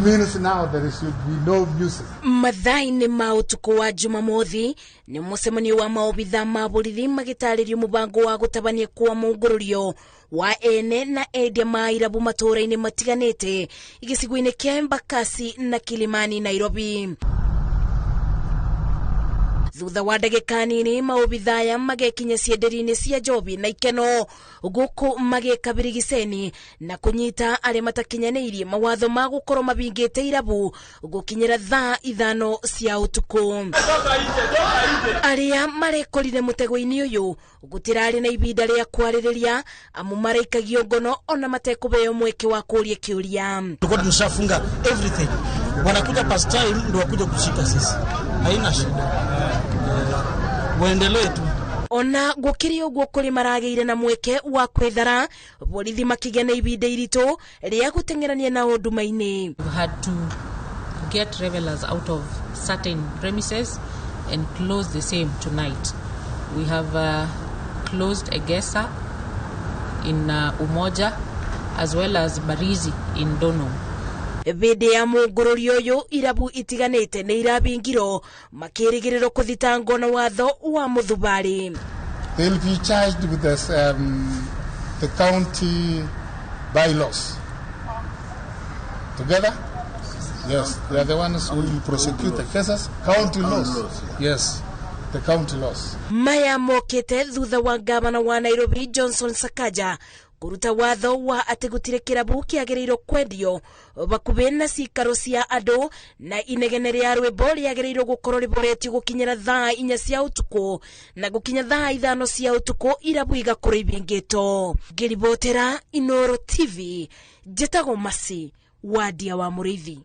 Means now there should be no music. Mathaa-inĩ ma ũtukũ wa Jumamothi nĩ mũcemanio wa maobitha ma borithi magĩtarĩrio mũbango wa gũtabania kwa mũngũrũrio wa ene na endia ma irabu matũũra-inĩ matiganĩte gĩcigo-inĩ kĩa Embakasi na Kilimani, Nairobi. Thutha wa ndagĩka nini maobitha aya magekinya cienderio-inĩ cia njobi na ikeno gũkũ magĩka birigiceni na kũnyita arĩa matakinyanĩirie mawatho ma gũkorwo mabingĩte irabu gũkinyĩra thaa 5 cia ũtukũ. Arĩa marekorire mũtego-inĩ ũyũ gũtirarĩ na ibinda rĩa kwarĩrĩria amu maraikagio ngono ona matekũheo mweke wa kũria kĩũria. Tulikuwa tumeshafunga everything, wanakuja past time ndio wakuja kushika sisi, haina shida, waendelee tu. Ona gũkĩrĩ ũguo kũrĩ maragĩire na mweke wa kwĩthara, borithi makĩgĩa na ibinda iritũ rĩa gũteng'erania nao nduma-inĩ. We had to get revelers out of certain premises and close the same tonight. We have closed Egesa in Umoja as well as Barizi in Donholm. Hĩndĩ ya mũngũrũrio ũyũ irabu itiganĩte nĩ irabingirwo makĩrĩgĩrĩrwo kũthitangwo na watho wa mũthubarĩ. They'll be charged with the county bylaws. Together? Yes, they are the ones who will prosecute the cases. County laws. Yes, the county laws. Maya mokĩte thutha wa gavana wa Nairobi Johnson Sakaja kũruta watho wa atĩ gũtirĩ kĩrabu kĩagĩrĩirwo kwendio bakuhĩ na cikaro cia andũ na inegene rĩa rwĩmbo rĩagĩrĩirwo gũkorwo rĩboretio gũkinyĩra thaa 4 cia ũtukũ na gũkinya thaa 5 cia ũtukũ irabu igakorwo ibingĩtwo. Ngĩribotera Inooro TV, njĩtagwo Masi Wadia wa Mũrĩithi.